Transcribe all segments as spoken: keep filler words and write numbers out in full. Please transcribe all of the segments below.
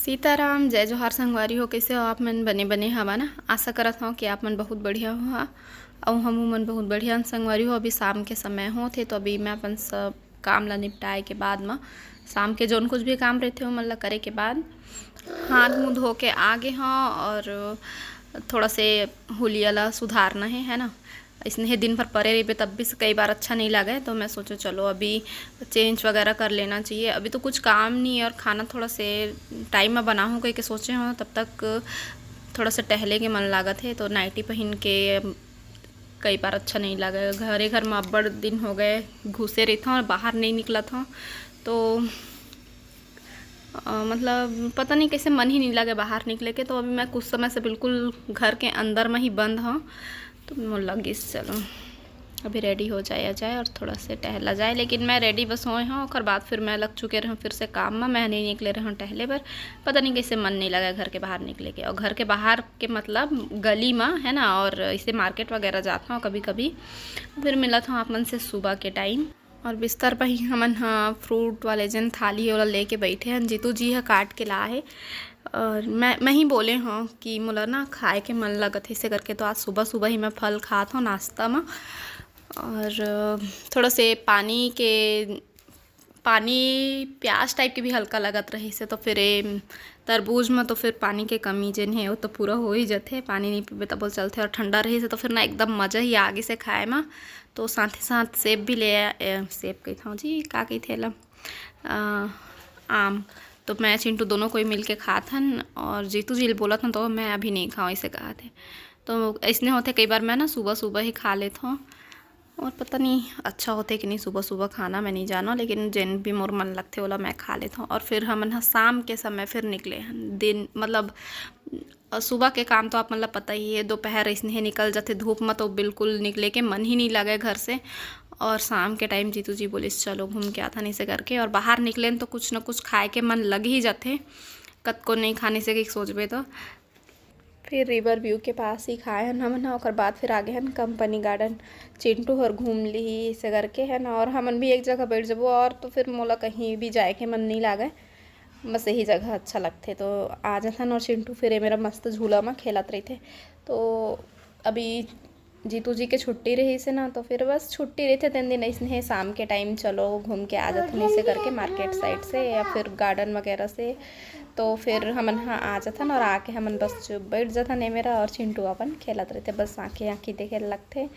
सीताराम, जय जोहार संगवारी हो। कइसे हो आप मन? बने बने हवा ना? आशा करत हव कि आप मन बहुत बढ़िया हो, हा। अउ हमू मन बहुत बढ़िया हन संगवारी हो। अभी शाम के समय होत हे, तो अभी मैं अपन सब काम ला निपटाए के बाद म, शाम के जौन कुछ भी काम रहिथे, ओमन ला करे के बाद हाथ मुंह धो के आ गे हव, और थोड़ा से हुलिया ला सुधारना हे, है ना। अइसने हे दिन भर परे रहिबे, तब भी से कई बार अच्छा नहीं लगे, तो मैं सोचो चलो अभी चेंज वगैरह कर लेना चाहिए। अभी तो कुछ काम नहीं, और खाना थोड़ा से टाइम में बनाहूँ कह के सोचे हव, तब तक थोड़ा सा टहले के मन लागत हे, तो नाइटी पहन के कई बार अच्छा नहीं लगे। घरे घर में अब्बड़ दिन हो गए घुसे रहिथव और बाहर नहीं निकलत हव, तो अ, मतलब पता नहीं कैसे मन ही नहीं लगे बाहर निकले के। तो अभी मैं कुछ समय से बिल्कुल घर के अंदर में ही बंद हव, तो मोर लगिस चलो अभी रेडी हो जाया जाए और थोड़ा से टहला जाए। लेकिन मैं रेडी बस होए हव, ओकर बाद फिर मैं लग चुके रहूँ फिर से काम में। मैं नहीं निकले रहूँ टहले बर, पता नहीं कैसे मन नहीं लगे घर के बाहर निकले के। और घर के बाहर के मतलब गली में, है ना, और इसे मार्केट वगैरह जात हव कभी कभी। फिर मिलत हव आप मन से सुबह के टाइम। और बिस्तर पर ही हमन ह फ्रूट वाले जेन थाली हे, ओला लेके बइठे हन। जीतू जी ह काट के लाए हे, और मैं, मैं ही बोले हव कि मोला ना खाए के मन लगत हे, इसे करके तो आज सुबह सुबह ही मैं फल खात हव नाश्ता म। और थोड़ा से पानी के, पानी प्यास टाइप के भी हल्का लगत रहिस हे, तो फिर ए तरबूज म तो फिर पानी के कमी जेन हे, वो तो पूरा हो ही जथे। पानी नहीं पीबे तब चलथे, और ठंडा रहिस हे, तो फिर ना एकदम मजा ही आगे से खाए म। तो साथ ही साथ सेब भी ले आ-, ए, सेब कहिथव जी, का कहिथे एला, अ, आम। तो मैं चिंटू दोनों कोई मिल के खात हन, और जीतू जी ल बोलत हन, तो मैं अभी नहीं खाऊँ, इसे कहत हे। तो अइसने होथे, कई बार मैं ना सुबह सुबह ही खा लेत हव, और पता नहीं अच्छा होथे कि नहीं सुबह सुबह खाना, मैं नहीं जानव, लेकिन जेन भी मोर मन लगथे, ओला मैं खा लेत हव। और फिर हमन ह शाम के समय फिर निकले हन, दिन मतलब अ, सुबह के काम तो आप मन ल पता ही हे, दोपहर अइसने हे निकल जाथे धूप म, तो बिल्कुल निकले के मन ही नहीं लगे घर से। और शाम के टाइम जीतू जी बोलिस, "चलो घूम के आथन," इसे करके, और बाहर निकले न तो कुछ न कुछ खाए के मन लग ही जाथे, कतको नहीं खाने से कि सोचबे तो। फिर रिवर व्यू के पास ही खाए हन हमन ह, ओकर बाद फिर आगे हन कंपनी गार्डन। चिंटू हर घूम लिही इसे करके, है ना, और हमन भी एक जगह बैठ जबो, और तो फिर मोला कहीं भी जाए के मन नहीं लागे। बस यही जगह अच्छा लगथे, तो आ जाथन। और चिंटू फिर ए मेरा मस्त झूला म खेलत रहिथे। तो अभी जीतू जी के छुट्टी रहिस हे ना, तो फिर बस छुट्टी रहिथे तेन दिन अइसने हे, शाम के टाइम चलो घूम के आ जाथन, इसे करके मार्केट साइड से या फिर गार्डन वगैरह से। तो फिर हमन ह आ जाथन और आके हमन बस चुप बैठ जाथन ए मेरा, और चिंटू अपन खेलत रहिथे, बस आँखी आँखी देखे लगथे।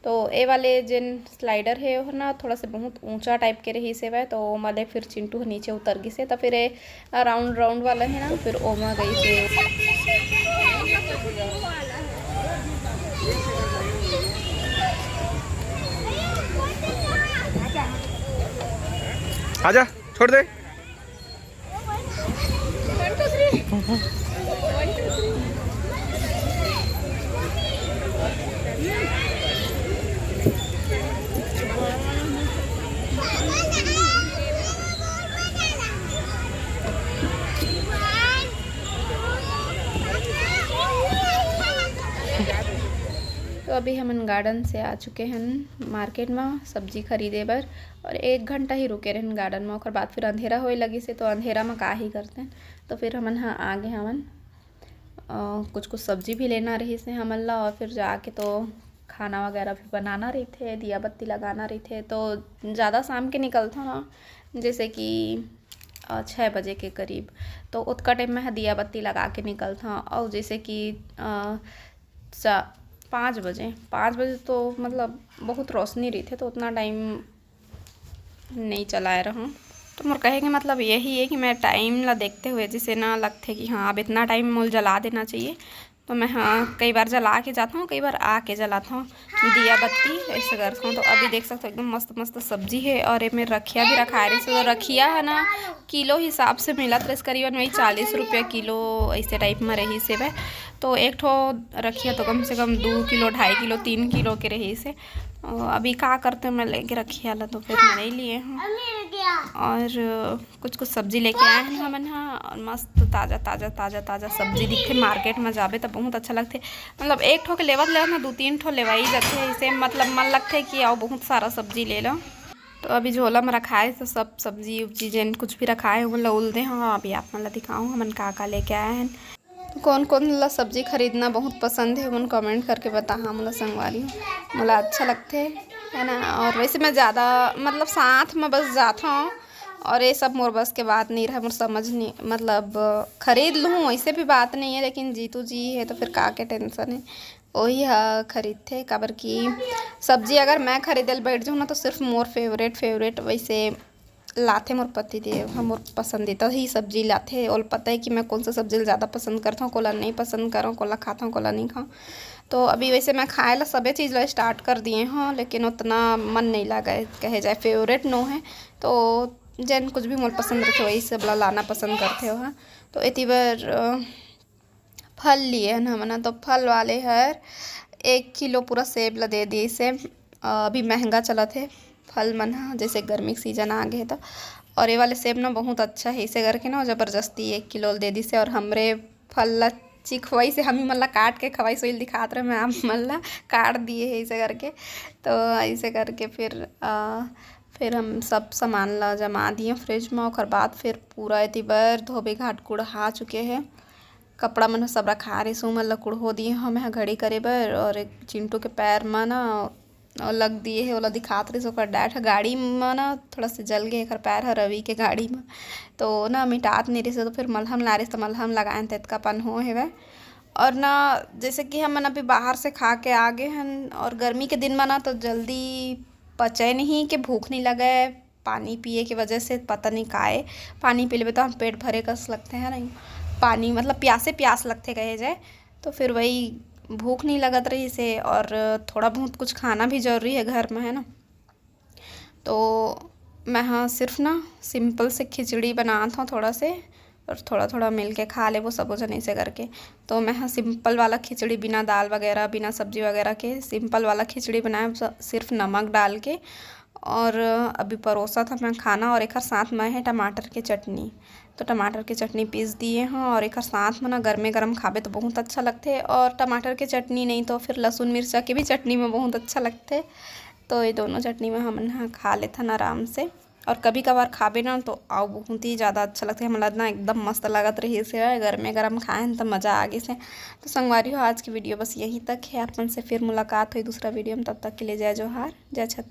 तो ए वाले जेन स्लाइडर हे, ओहर ना थोड़ा से बहुत ऊंचा टाइप के रहिस हेवय, तो ओमा ले फिर चिंटू ह नीचे उतर गिस हे। तो फिर ए राउंड राउंड वाला हे ना, फिर ओमा गई से। आजा, छोड़ दे। तो अभी हमन गार्डन से आ चुके हन मार्केट म सब्जी खरीदे बर, और एक घंटा ही रुके रहन गार्डन म। ओकर बाद फिर अंधेरा होए लगिस हे, तो अंधेरा म का ही करते, तो फिर हमन ह आगे हमन अ, कुछ कुछ सब्जी भी लेना रहिस हे हमन ला, और फिर जाके तो खाना वगैरह भी बनाना रहिथे, दिया बत्ती लगाना रहिथे। तो ज़्यादा शाम के निकलथन ना, जैसे कि अ, छः बजे के करीब, तो ओतका टाइम में ह दिया बत्ती लगा के निकलथन। और जैसे कि अ, चा-, पाँच बजे, पाँच बजे तो मतलब बहुत रोशनी रहिथे, तो उतना टाइम नहीं चलाए रहूँ। तो मोर कहे के मतलब यही है कि मैं टाइम ला देखते हुए, जैसे ना लगथे कि हाँ, अब इतना टाइम मोल जला देना चाहिए, तो मैं, हाँ, कई बार जला के जाता हूँ, कई बार आके जलाता हूँ दिया बत्ती, ऐसे करता हूँ। तो अभी देख सकते हो, एकदम मस्त मस्त सब्जी है, और एमे रखिया भी रखाए रहिस हे। तो रखिया है ना, किलो हिसाब से मिलत रहिस, करीबन वही चालीस रुपया किलो ऐसे टाइप में रहिस हे। तो एक ठो रखिया तो कम से कम दो किलो, ढाई किलो, तीन किलो के रहिस हे। अ, अभी का करते, मैं लेके रखिया ला, तो फिर मैं नहीं लिए हूँ। और कुछ कुछ सब्जी लेके आए हैं हमन हा, और मस्त ताजा ताजा ताजा ताजा सब्जी दिखथे मार्केट में जाबे तो बहुत अच्छा लगथे। मतलब एक ठो के लेवत लेवत ना दो तीन ठो लेवाई जाथे, ऐसे मतलब मन लगथे कि आओ बहुत सारा सब्जी ले लो। तो अभी झोला में रखाए तो सब सब्जी उब्जी जेन कुछ भी रखाए, ओमन ला उल दे हव। अभी आप मन ला दिखाऊँ हमन का का लेके आए हैं। तो कौन कौन ला सब्जी खरीदना बहुत पसंद है, ओमन कमेंट करके बताहा मोला संगवारी हो। मोला अच्छा लगथे, है ना। और वैसे मैं ज़्यादा, मतलब, साथ में बस जात हूँ, और ये सब मोर बस के बात नहीं रहे, मोर समझ नहीं, मतलब, खरीद लूँ, वैसे भी बात नहीं है, लेकिन जीतू जी है तो फिर का के टेंशन है, वही ह खरीदथे। काबर कि सब्जी अगर मैं खरीदे ल बैठ जाऊँ ना, तो सिर्फ मोर फेवरेट फेवरेट वैसे लाथे मोर पति देव ह, मोर पसंदीदा ही सब्जी लाथे। ओला पता है कि मैं कौन सा सब्जी ला ज़्यादा पसंद करथौं, कोला नहीं पसंद करौं, कोला खाथौं, कोला नहीं खाऊँ। तो अभी वैसे मैं खाए ला सबे चीज़ ला स्टार्ट कर दिए हूँ, लेकिन उतना मन नहीं लगा है, कहे जाए फेवरेट नो है। तो जेन कुछ भी मोर पसंद रथे, वही सब ला लाना पसंद करथे वह। तो एती बर, अ, फल लिए हन हमन ह, तो फल वाले हर एक किलो पूरा सेब ला दे दिस हे। अ, अभी महंगा चलत हे फल मन ह, जैसे गर्मी के सीजन आ गे हे तो। और ये वाले सेब ना बहुत अच्छा हे, इसे करके ना जबरदस्ती एक किलो दे दिस हे। और हमरे फल ला चिखवाइस हे, हमी मन ला काट के खवाइस, वही दिखात रहे मैं आप मन ला, काट दिए हे इसे करके। तो इसे करके फिर, अ, फिर हम सब सामान ला जमा दिए फ्रिज में। ओकर बाद फिर पूरा एती बर धोबी घाट कुड़हा चुके हे। कपड़ा मन ह सब रखा रहिस, उमन ल कुड़हो दिए हव मैं ह घड़ी करे बर। और एक चिंटू के पैर म ना, अ, लग दिए हे, ओला दिखात रहिस ओकर डैड ह गाड़ी म ना, थोड़ा से जल गे एकर पैर ह रवि के गाड़ी म, तो ना मिटात नहीं रहिस, तो फिर मलहम ला रहिस, तो मलहम लगाएन, तेतका पन हो हेवय। और ना, जैसे कि हमन अभी बाहर से खा के आ गे हन, और गर्मी के दिन म ना तो जल्दी पचे नहीं, के भूख नहीं लगे, पानी पिए के वजह से पता नहीं काहे, पानी पी लेबे तो हम पेट भरे कस लगथे, है नहीं, पानी मतलब प्यासे प्यास लगथे कहे जाए। तो फिर वही भूख नहीं लगत रहिस हे, और थोड़ा बहुत कुछ खाना भी जरूरी है घर में, है ना। तो मैं हाँ सिर्फ ना सिंपल से खिचड़ी बनात हूँ थोड़ा से, और थोड़ा थोड़ा मिल के खा लेबो सबो जने से करके। तो मैं हाँ सिंपल वाला खिचड़ी, बिना दाल वगैरह, बिना सब्जी वगैरह के सिंपल वाला खिचड़ी बनाए, स-, सिर्फ नमक डाल के। और अभी परोसत हव मैं खाना, और एकर साथ में है टमाटर के चटनी। तो टमाटर के चटनी पीस दिए हव, और एकर साथ में ना गरमे गरम खाबे तो बहुत अच्छा लगथे, और टमाटर के चटनी नहीं तो फिर लहसुन मिर्चा के भी चटनी में बहुत अच्छा लगथे। तो ये दोनों चटनी में हमन ह खा लेथन आराम से। और कभी कभार खाबे ना तो अउ बहुत ही ज़्यादा अच्छा लगथे। हमला ना एकदम मस्त लगत रहिस हे, गरमे गरम खाए हन त मज़ा आ गिस हे। तो संगवारी हो, आज की वीडियो बस यहीं तक है। आप मन से फिर मुलाकात होही दूसरा वीडियो में, तब तक के लिए जय जोहार, जय छत्तीसगढ़।